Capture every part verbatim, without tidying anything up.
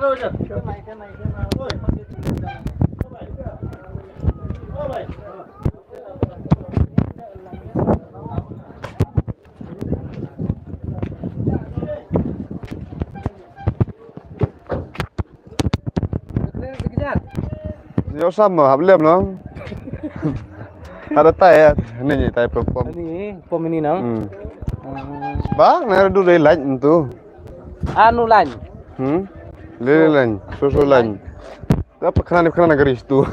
Ïa u sam ma hap lem no. Ada tai ya, ni ni tai perform. Ni pom ini no. Hmm. Ah. Bang, na du dei lain tu. Anu lain. Hmm. Lele lain, susu lain. Apa kena ni kena negeri situ.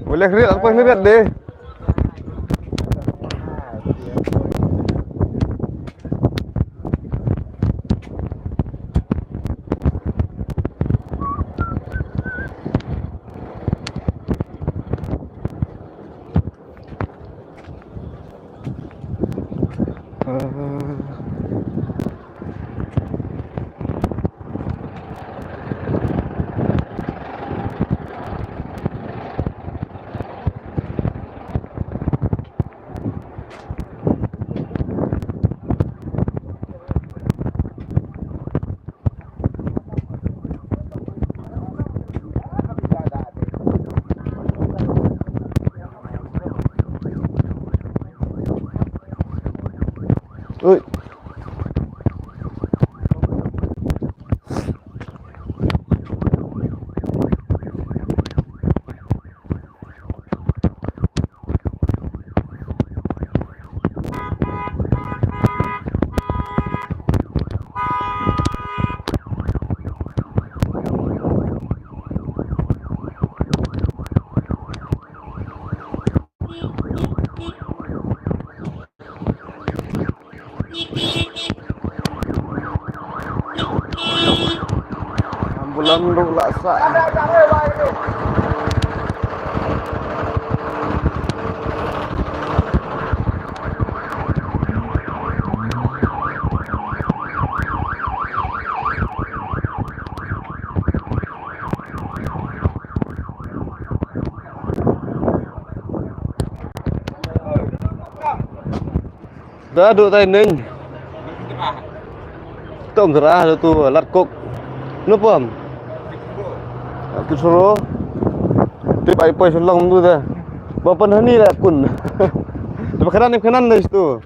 Boleh lihat apa lihat deh. Ui. Ambulans ruh la sah. Da duk tai ning. Tom zra da tu lat kok. Nupam. Kisoro. Tip ai poi Shillong tu da. Ba pan hani la kun. Ba kanan ni kanan da tu.